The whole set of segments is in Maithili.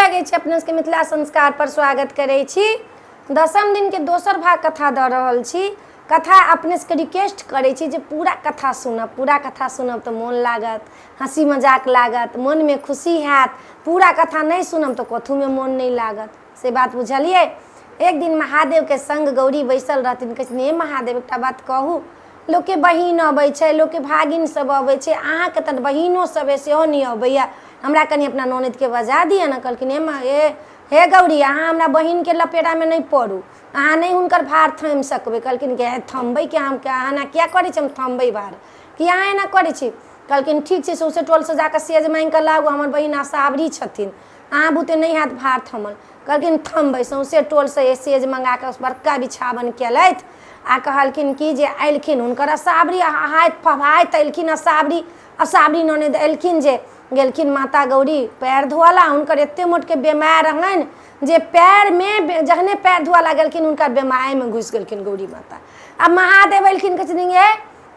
लगै छी, अपना सबके मिथिला संस्कार पर स्वागत करै छी। दसम दिनके दोसर भाग कथा दऽ रहल छी। कथा अपने सबके रिक्वेस्ट करै छी जे पूरा कथा सुनब। पूरा कथा सुनब तऽ मोन लागत, हँसी मजाक लागत, मोनमे खुशी हैत। पूरा कथा नहि सुनब तऽ कथूमे मोन नहि लागत, से बात बुझलियै। एक दिन महादेवके सङ्ग गौरी बैसल रहथिन। कहै छथिन, हे महादेव, एकटा बात कहू, लोकके बहिन अबै छै, लोकके भागिन सब अबै छै, अहाँके तऽ बहिनो सब अइ सेहो नहि अबैए। हमरा कनि अपना ननदिके बजा दिअ ने। कहलखिन, हे हे हे गौरी, अहाँ हमरा बहिनके लपेटामे नहि पड़ू, अहाँ नहि हुनकर भार थामि सकबै। कहलखिन कि थमबै कि हम, अहाँ एना किया करै छी, हम थमबै भार कि अहाँ एना करै छी। कहलखिन, ठीक छै, सौँसे टोलसँ जाकऽ सेज माँगिकऽ लाउ, हमर बहिन असावरी छथिन, अहाँ बुते नहि हैत भार थमल। कहलखिन, थमबै। सौँसे टोलसँ सेज मँगा कऽ बड़का बिछावन केलथि आ कहलखिन कि जे अयलखिन हुनकर असावरी, हाथि फफाइत अयलखिन असावरी। असावरी ननदि अयलखिन जे गेलखिन माता गौरी पएर धोअला। हुनकर एतेक मोटके बेमाय रहनि जे पएरमे जखने पएर धोअ लागलखिन, हुनकर बेमायमे घुसि गेलखिन गौरी माता। आ महादेव अयलखिन, कहै छथिन, ये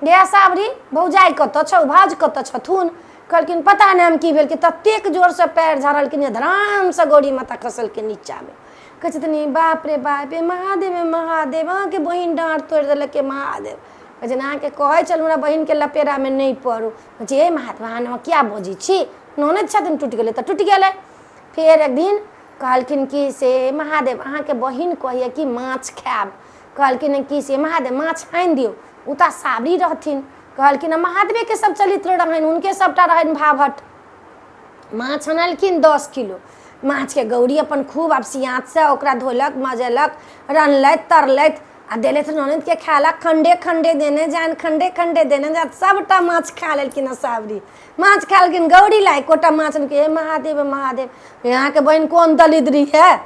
गे असावरी, भौजाइ कतऽ छौ, भाउज कतऽ छथुन? कहलखिन, पता नहि हम की भेल कि ततेक जोरसँ पएर झाड़लखिन जे धरामसँ गौरी माता खसलखिन नीचाँमे। कहै छथिन, बाप रे बाप, हे महादेव, हे महादेव, अहाँके बहिन डाँड़ तोड़ि देलक हे महादेव। कहै छथिन, अहाँके कहै छलहुँ, हमरा बहिनके लपेरामे नहि पड़ू। कहै छै, हे महादेव, अहाँ एना किया बजै छी? ननदि छथिन, टूटि गेलै तऽ टूटि गेलै। फेर एक दिन कहलखिन कि से महादेव, अहाँके बहिन कहैए कि माछ खायब। कहलखिन कि से महादेव, माछ आनि दियौ। ओ तऽ साबरी रहथिन। कहलखिन, महादेवेके सब चरित्र रहनि, हुनके सबटा रहनि भाभट। माछ अनलखिन 10 किलो माछके। गौरी अपन खूब आब सियाँतसँ ओकरा धोलक, मजेलक, रन्हलथि, तरलथि आ देलथि ननदिके खाय लए। खण्डे खण्डे देने जानि, खण्डे खण्डे देने जानि, सभटा माछ खा लेलखिन। असावरी माछ खा लेलखिन, गौरी ला एकोटा माछ नहि। हे महादेव, हे महादेव, अहाँके बहिन कोन दलिद्री है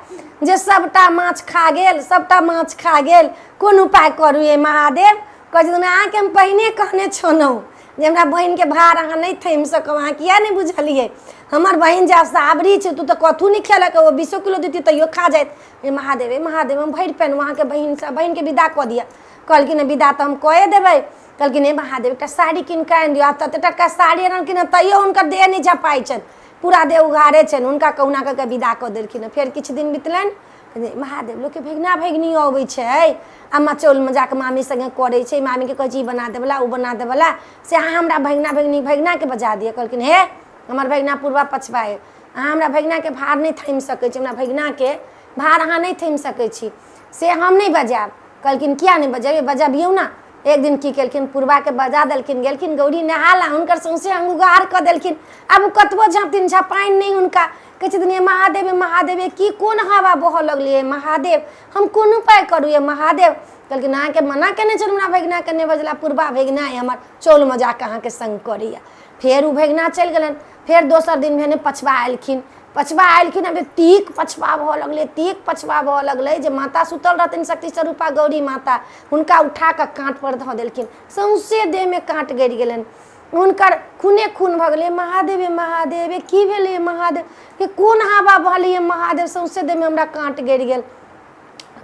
जे सभटा माछ खा गेल, सभटा माछ खा गेल? कोन उपाय करू हे महादेव? कहै छथिन, अहाँके हम पहिने कहने छलहुँ जे हमरा बहिनके भार अहाँ नहि थामि सकब। अहाँ किया नहि बुझलियै? हमर बहिन जे असावरी छै, तू तऽ कथू नहि खेलक, ओ 20 किलो देती तैयो खा जाइत। हे महादेव, हे महादेव, हम भरि पेन अहाँके बहिनसँ, बहिनके विदा कऽ दिअ। कहलखिन, विदा तऽ हम कए देबै। कहलखिन, हे महादेव, एकटा साड़ी कीन कऽ आनि दियौ। आब तते टका साड़ी अनलखिन हँ, तैयो हुनकर देह नहि झपाइ छनि, पूरा देह उघारे छनि। हुनका कहुना कऽ कऽ विदा कऽ देलखिन हँ। फेर किछु दिन बितलनि। महादेव, लोकके भगिना भगिनी अबै छै आ मचौल मजाक मामी सङ्गे करै छै, मामीके कहै छै ई बना देबला, ओ बना देबला, से अहाँ हमरा भगिना भगिनी भगिनाके बजा दिअ। कहलखिन, हे, हमर भगिना पूर्वा पछबा अइ, अहाँ हमरा भगिनाके भार नहि थामि सकै छी। हमरा भगिनाके भार अहाँ नहि थामि सकै छी, से हम नहि बजायब। कहलखिन, किया नहि बजेबै? बजबियौ ने। एक दिन की केलखिन, पूर्वाके बजा देलखिन। गेलखिन गौरी नहा ला, हुनकर सौंसे अंग उघार कऽ देलखिन। आब ओ कतबो झँपथिन, झपाइन नहि हुनका। कहै छथिन, हे महादेव, हे महादेव, की कोन हवा बहऽ लगलै? हे महादेव, हम कोन उपाय करू हे महादेव? कहलखिन, अहाँके मना केने छलहुँ हमरा भगिनाके नहि बजला। पूर्वा भगिना अइ हमर, चौल मजाक अहाँके संग करैए। फेर ओ भगिना चलि गेलनि। फेर दोसर दिन भेने पछबा एलखिन। पछबा एलखिन, आब तीक पछबा भऽ लगलै, तीक पछबा भऽ लगलै जे माता सुतल रहथिन, शक्ति स्वरूपा गौरी माता, हुनका उठा कऽ काँटपर धऽ देलखिन। सौँसे देहमे काँट गड़ि गेलनि हुनकर, खूने खून भऽ गेलै। महादेव, हे महादेव, की भेलै? महादेव, के कोन हवा बहलै? हे महादेव, सौँसे देहमे हमरा काँट गड़ि गेल।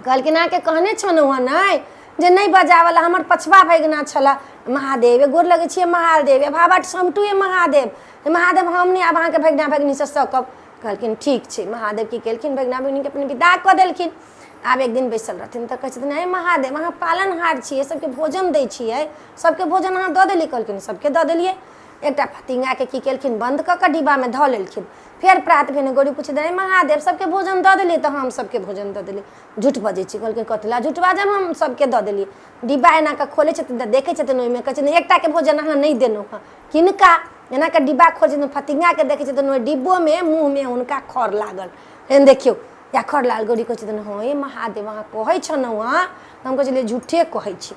कहलखिन, अहाँके कहने छलहुँ हँ नहि जे नहि बजावला, हमर पछबा भगिना छलए। महादेव, गोर लगै छियै महादेव, भावट समटू हे महादेव, हे महादेव, हम नहि आब अहाँके भगिना भगिनीसँ सकब। कहलखिन, ठीक छै। महादेव की केलखिन, भगिना भगिनीके अपन विदा कऽ देलखिन। आब एक दिन बैसल रहथिन तऽ कहै छथिन, हे महादेव, अहाँ पालनहार छियै, सबके भोजन दै छियै, सबके भोजन अहाँ दऽ देलियै? कहलखिन, सबके दऽ देलियै। एकटा फतिङ्गाके की केलखिन, बन्द कऽ कऽ डिब्बामे धऽ लेलखिन। फेर प्रात भेने गौरी पुछै, हे महादेव, सबके भोजन दऽ देलियै? तऽ हम सबके भोजन दऽ देलियै। झूठ बजै छी। कहलकै, कथी लए झूठ बाजब? हम सबके दऽ देलियै। डिब्बा एना कऽ खोलै छथिन तऽ देखै छथिन ओहिमे। कहै छथिन, एकटाके भोजन अहाँ नहि देलहुँ हँ, किनका? एना कऽ डिब्बा खोलै छथिन, फतिङ्गाके देखै छथिन, ओहि डिब्बोमे मुँहमे हुनका खर लागल। एहन देखियौ या खर लागल। गौरी कहै छथिन, हँ हे महादेव, अहाँ कहै छलहुँ हँ, हम कहै छलियै झूठे कहै छी।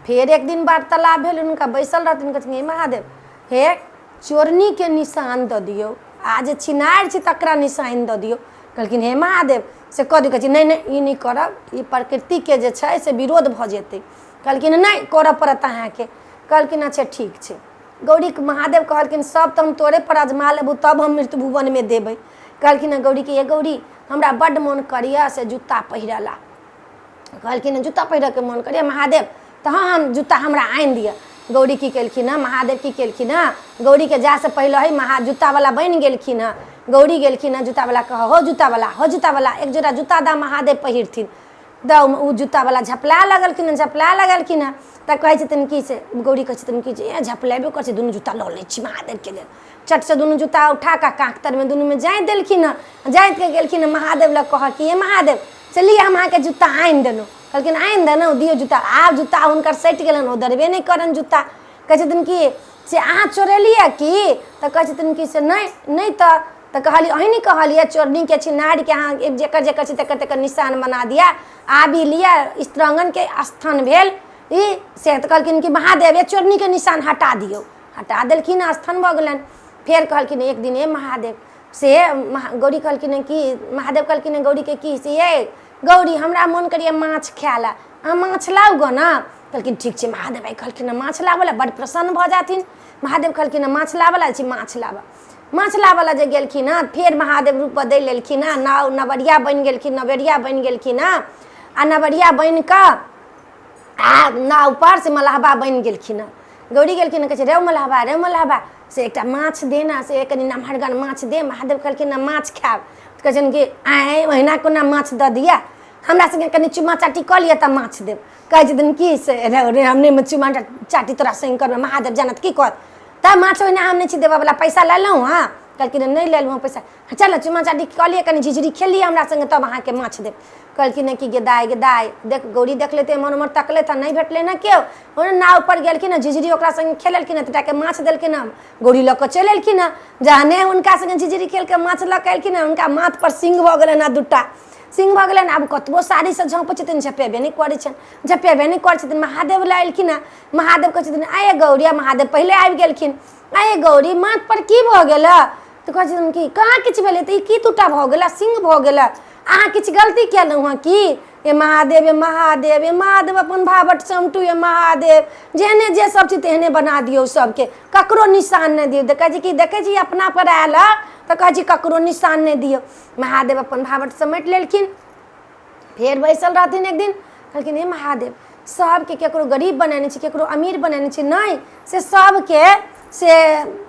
फेर एक दिन वार्तालाप भेल हुनका, बैसल रहथिन, कहै छथिन, हे महादेव, हे चोरनीके निशान दऽ दियौ आ जे छिनारि छै तकरा निशान दऽ दियौ। कहलखिन, हे महादेव, से कऽ दियौ। कहै छै, नहि नहि, ई नहि करब, ई प्रकृतिके जे छै से विरोध भऽ जेतै। कहलखिन, नहि, करऽ पड़त अहाँके। कहलखिन, अच्छा ठीक छै। गौरीके महादेव कहलखिन, सब तऽ हम तोरे पर अजमा लेबौ, तब हम मृत्यु भुवनमे देबै। कहलखिन हँ गौरीके, हे गौरी, हमरा बड्ड मोन करैए से जूता पहिरऽ ला। कहलखिन, जूता पहिरऽके मोन करैए महादेव? तऽ हँ, हम जूता हमरा आनि दिअ। गौरी की केलखिन हँ, महादेव की केलखिन हँ, गौरीके जासँ पहिले ही महा जूतावला बनि गेलखिन हँ। गौरी गेलखिन हँ जूतावला कह हो जूतावला, हो जूतावला, एक जोड़ा जूता दा महादेव पहिरथिन। तऽ ओ जूतावला झपला लगलखिन हँ, झपला लगलखिन हँ। तऽ कहै छथिन कि से गौरी कहै छथिन कि जे ए झपलेबे करै छै, दुनू जूता लऽ लै छी महादेवके लेल। चटसँ दुनू जूता उठा कऽ काँख तरमे दुनूमे जाँति देलखिन हँ। जाँति कऽ गेलखिन हँ महादेव लग कहऽ कि हे महादेव, से लिअ हम अहाँके जूता आनि देलहुँ। कहलखिन आनि देलहुँ, दियौ जूता। आब जूता हुनकर सटि गेलनि, ओ दरबे नहि करनि जूता। कहै छथिन कि से अहाँ चोरेलियै की? तऽ कहै छथिन कि से नहि, नहि तऽ। तऽ कहलियै अहीँ ने कहलियै चोरनीके छिनारके अहाँ जकर जकर छै तकर तकर निशान बना दिअ। आब ई लिअ स्त्रांगणके स्थान भेल ई। से तऽ कहलखिन कि महादेव, ये चोरनीके निशान हटा दियौ। हटा देलखिन, स्थान भऽ गेलनि। फेर कहलखिन एक दिन हे महादेव, से गौरी कहलखिन कि महादेव कहलखिन गौरीके कि से ये गौरी, हमरा मोन करैए माछ खाय लए, अहाँ माछ लाउ गऽ ने। कहलखिन ठीक छै। महादेव आइ कहलखिन माछ लाबऽ लए, बड्ड प्रसन्न भऽ जाथिन। महादेव कहलखिन माछ लाबऽ लए छी, माछ लाबऽ। माछ लाबऽ लए जे गेलखिन हँ, फेर महादेव रूप बदलि लेलखिन हँ, नाव नवरिया बनि गेलखिन, नवरिया बनि गेलखिन हँ। आ नवरिया बनि कऽ आ नावपर से मलहबा बनि गेलखिन हँ। गौरी गेलखिन हँ, कहै छै रौ मलहबा, रौ मलहबा, से एकटा माछ दे ने, से कनि नमहरगर माछ दे। महादेव कहलखिन हँ माछ खायब? तऽ कहै छनि कि आँय, ओहिना कोना माछ दऽ दिअ, हमरा सङ्गे कनि चुम्मा चाटी कऽ लिअ तऽ माछ देब। कहै छथिन कि से रे रे, हम नहि चुम्मा चाटी तोरा सङ्ग करबै, महादेव जानत की कहत। तऽ माछ ओहिना हम नहि छी देबऽवला, पैसा लेलहुँ हँ? कहलखिन नहि लेलहुँ हँ पैसा। चल चुम्मा चाटी कऽ लिअ, कनि झिझरी खेल लिअ हमरा सङ्गे, तब अहाँके माछ देब। कहलखिन कि गे दाइ, गे दाइ, देख गौरी देख लेतै, एम्हर ओम्हर तकलै तऽ नहि भेटलै ने केओ। ओ नावपर गेलखिन हँ, झिझरी ओकरा सङ्गे खेलेलखिन हँ, टाके माछ देलखिन हँ, गौरी लऽ कऽ चलि एलखिन हँ। जहने हुनका सङ्गे झिझरी खेल कऽ माछ लऽ कऽ एलखिन हँ, हुनका माथपर सिंग भऽ गेलनि हँ, दूटा सिंग भऽ गेलनि। आब कतबो साड़ीसँ झँपै छथिन, झपेबे नहि करै छनि, झपेबे नहि करै छथिन। महादेव लए एलखिन हँ। महादेव कहै छथिन आये गौरी। महादेव पहिले आबि गेलखिन। आये गौरी, माथपर की भऽ गेल? तऽ कहै छथिन कि कहाँ किछु भेलै। तऽ ई की दूटा भऽ गेल सिंग भऽ गेल? अहाँ किछु गलती केलहुँ हँ की? हे महादेव, हे महादेव, हे महादेव, अपन भावट समटू हे महादेव, जेहने जे सब छी तेहने बना दियौ सबके, ककरो निशान नहि दियौ। देखै छी कि देखै छी अपना पर आयल हँ तऽ कहै छी ककरो निशान नहि दियौ। महादेव अपन भावट समेट लेलखिन। फेर बैसल रहथिन एक दिन, कहलखिन हे महादेव, सबके केकरो गरीब बनेने छी, केकरो अमीर बनेने छी? नहि, से सबके से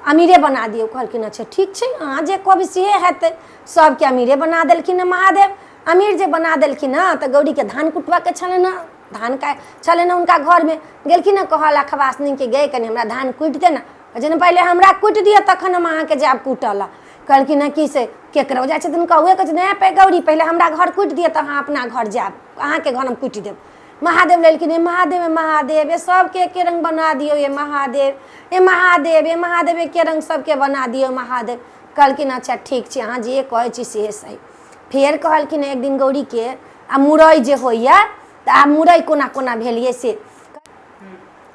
अमीरे बना दियौ। कहलखिन अच्छा ठीक छै, अहाँ जे कहबै सेहे हेतै। सबके अमीरे बना देलखिन हँ महादेव। अमीर जे बना देलखिन हँ तऽ गौरीके धान कुटबऽके छलनि हँ, धान का छलनि हँ हुनका घरमे। गेलखिन हँ कहऽ ला खबासनीके, गे कनि हमरा धान कुटि दे ने। कहै छै ने पहिले हमरा कुटि दिअ तखन हम अहाँके जायब कुटऽ लए। कहलखिन हँ कि से केकरो जाइ छथिन कौए, कहै छथिन हे गौरी, पहिले हमरा घर कुटि दिअ तऽ अहाँ अपना घर जायब, अहाँके घर हम कुटि देब। महादेव लेलखिन। हे महादेव, हे महादेव, हे सबके एके रंग बना दियौ हे महादेव, हे महादेव, हे महादेव, एके रंग सबके बना दियौ महादेव। कहलखिन अच्छा ठीक छै, अहाँ जे कहै छी से सही। फेर कहलखिन एक दिन गौरीके आ मुरइ जे होइए तऽ आब मुरइ कोना कोना भेल ये, से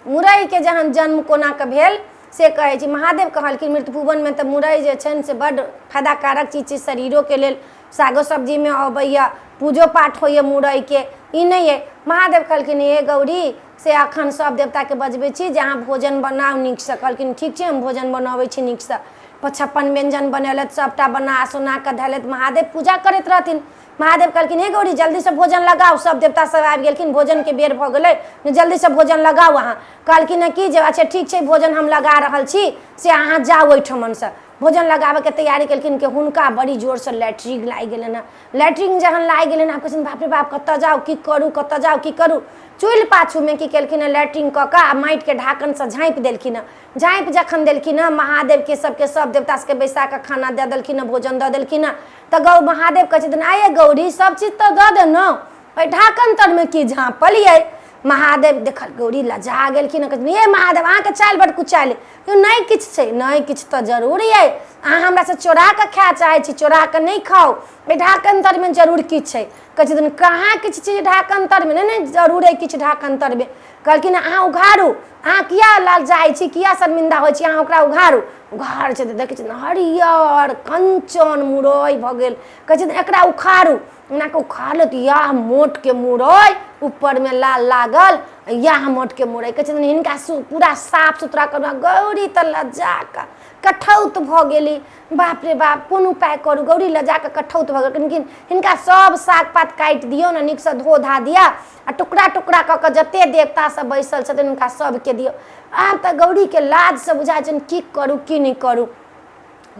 मुरइके जहन जन्म कोना कऽ भेल से कहै छी। महादेव कहलखिन मृतभुवनमे तऽ मुरइ जे छनि से बड्ड फायदाकारक चीज छै शरीरोके लेल, सागो सब्जीमे अबैए, पूजो पाठ होइए मुरइके, ई नहि अइ। महादेव कहलखिन हे गौरी, से अखन सभ देवताके बजबै छी जे अहाँ भोजन बनाउ नीकसँ। कहलखिन ठीक छै, हम भोजन बनबै छी नीकसँ। 56 व्यञ्जन बनेलथि, सभटा बना सोना कऽ धयलथि। महादेव पूजा करैत रहथिन। महादेव कहलखिन हे गौरी, जल्दीसँ भोजन लगाउ, सभ देवता सब आबि गेलखिन, भोजनके बेर भऽ गेलै, जल्दीसँ भोजन लगाउ अहाँ। कहलखिन हँ कि जे अच्छा ठीक छै, भोजन हम लगा रहल छी, से अहाँ जाउ ओहिठमनसँ। भोजन लगाबऽके तैयारी केलखिन कि हुनका बड़ी जोरसँ लैट्रिन लागि गेलनि हँ। लैट्रिन जहन लागि गेलनि, आब कहै बाप रे बाप, कतऽ जाउ की करू, कतऽ जाउ की करू। चुल्हि पाछूमे की केलखिन हँ, लैट्रिन कऽ कऽ आ माटिके ढाकनसँ झाँपि देलखिन हँ। झाँपि जखन देलखिन हँ, महादेवके सबके सब देवता सबके बैसा कऽ खाना दऽ देलखिन हँ, भोजन दऽ देलखिन हँ। तऽ गौ महादेव कहै छथिन आये गौरी, सब चीज तऽ दऽ देलहुँ, एहि ढाकन तरमे की झाँपलियै? महादेव देखल गौरी लजा गेलखिन। कहै हे महादेव, अहाँके चालि बड़ कुचालि यौ, नहि किछु छै, नहि किछु तऽ जरूर अइ, अहाँ हमरासँ चोरा कऽ खाय चाहै छी, चोरा कऽ नहि खाउ, एहि ढाकन तरमे जरूर किछु छै। कहै छथिन कहाँ किछु छै ढाकन तरमे? नहि नहि, जरूर अइ किछु ढाकन तरमे। कहलखिन अहाँ उघारू, अहाँ किया लजाइ छी, किया शर्मिंदा होइ छी, अहाँ ओकरा उघारू। उघार छै तऽ देखै छथिन हरियर कंचन मुरइ भऽ गेल। कहै छथिन एकरा उखाड़ू। एना कऽ उखाड़लहुँ तऽ इएह मोटके मुरइ, ऊपरमे लाल लागल, इएह मोटके मुरइ। कहै छथिन हिनका पूरा साफ सुथरा करू। गौरी तऽ लजा कऽ कठौत भऽ गेली। बाप रे बाप, कोन उपाय करू? गौरी लजा कऽ कठौत भऽ गेलखिन। हिनका सब साग पात काटि दियौ ने, नीकसँ धो धा दिअ आ टुकड़ा टुकड़ा कऽ कऽ जते देवता सब बैसल छथिन हुनका सबके दियौ। आब तऽ गौरीके लाजसँ बुझाइ छनि की करू की नहि करू।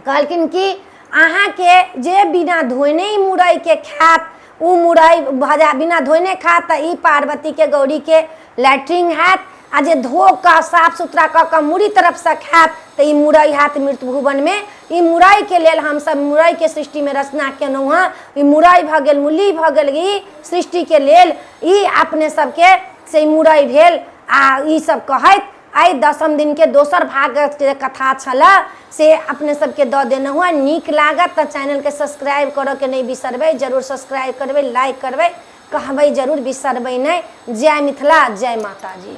कहलखिन कि अहाँके जे बिना धोने ई मुरैके खायत, ओ मुरइ भजा बिना धोने खायत तऽ ई पार्वतीके गौरीके लैट्रिन हैत, आ जे धो कऽ साफ सुथरा कऽ कऽ मूड़ी तरफसँ खायत तऽ ई मुरइ हैत मृत भुवनमे। ई मुरइके लेल हमसभ मुरइके सृष्टिमे रचना केलहुँ हँ। ई मुरइ भऽ गेल, मूली भऽ गेल, ई सृष्टिके लेल ई अपने सबके से मुरइ भेल। आ ई सब कहैत एहि दसम दिनके दोसर भागके जे कथा छलए से अपने सबके दऽ देलहुँ हँ। नीक लागत तऽ चैनलके सब्सक्राइब करऽके नहि बिसरबै, जरूर सब्सक्राइब करबै, लाइक करबै, कहबै जरूर, बिसरबै नहि। जय मिथिला, जय माताजी।